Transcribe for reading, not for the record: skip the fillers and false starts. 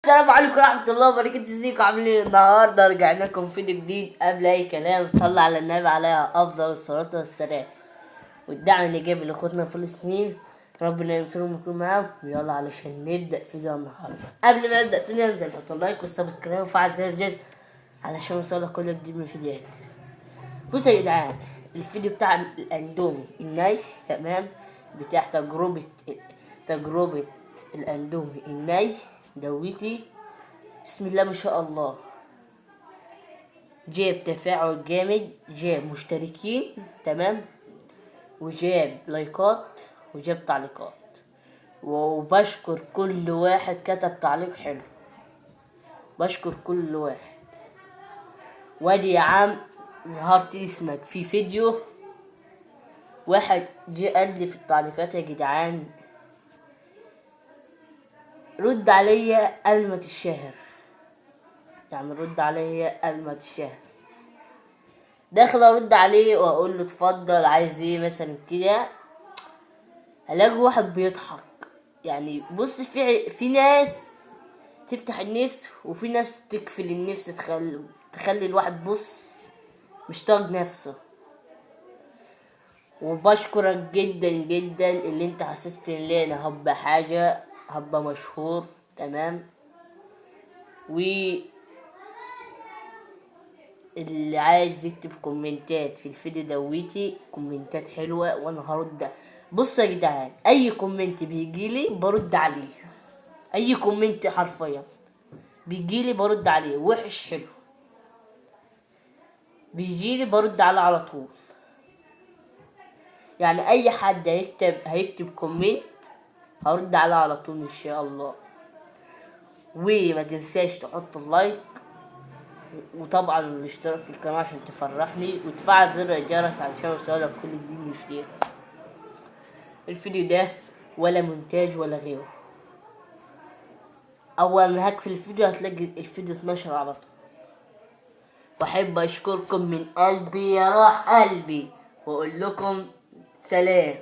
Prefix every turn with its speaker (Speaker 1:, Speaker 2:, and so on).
Speaker 1: السلام عليكم ورحمة الله وبركاته. ازيكم عاملين ايه؟ النهارده رجعنا لكم فيديو جديد. قبل اي كلام صلى على النبي عليه افضل الصلاة والسلام، والدعم اللي جاب لاخواتنا الفلسطينيين ربنا ينصرهم ويكون معاهم. يلا علشان نبدأ فيديو النهارده. قبل ما نبدأ فيديو انزل حط like وال subscribe وفعل زر الجرس علشان يوصلك كل جديد من فيديوهاتنا. بصوا يا جدعان، الفيديو بتاع الاندومي الني، تمام، بتاع تجربة الاندومي الني دويتي، بسم الله ما شاء الله، جاب تفاعل جامد، جاب مشتركين، تمام، وجاب لايكات وجاب تعليقات، وبشكر كل واحد كتب تعليق حلو، بشكر كل واحد. وادي يا عم ظهرت اسمك في فيديو، واحد جه قال لي في التعليقات يا جدعان رد عليا قبل ما تتشهر، يعني رد عليا قبل ما تتشهر. داخل ارد عليه واقول له اتفضل عايز ايه مثلا كده، الاقي واحد بيضحك. يعني بص، في ناس تفتح النفس وفي ناس تقفل النفس، تخلي الواحد بص مش طايق نفسه. وبشكرك جدا جدا اللي انت حسستني ان انا هبقى حاجة، هبقى مشهور، تمام. و اللي عايز يكتب كومنتات في الفيديو دويتي كومنتات حلوة وانا هرد. بصوا يا جدعان، اي comment بيجيلي برد عليه، اي comment حرفيا بيجيلي برد عليه، وحش حلو بيجيلي برد عليه على طول. يعني اي حد هيكتب comment هرد عليه على طول ان شاء الله. وما تنساش تحط ال like، وطبعا الاشتراك في القناة عشان تفرحني، وتفعل زر الجرس علشان يوصلك كل جديد من فيديو. الفيديو ده ولا مونتاج ولا غيره، اول ما هقفل الفيديو هتلاقي الفيديو 12 على طول. واحب اشكركم من قلبي يا روح قلبي، واقول لكم سلام.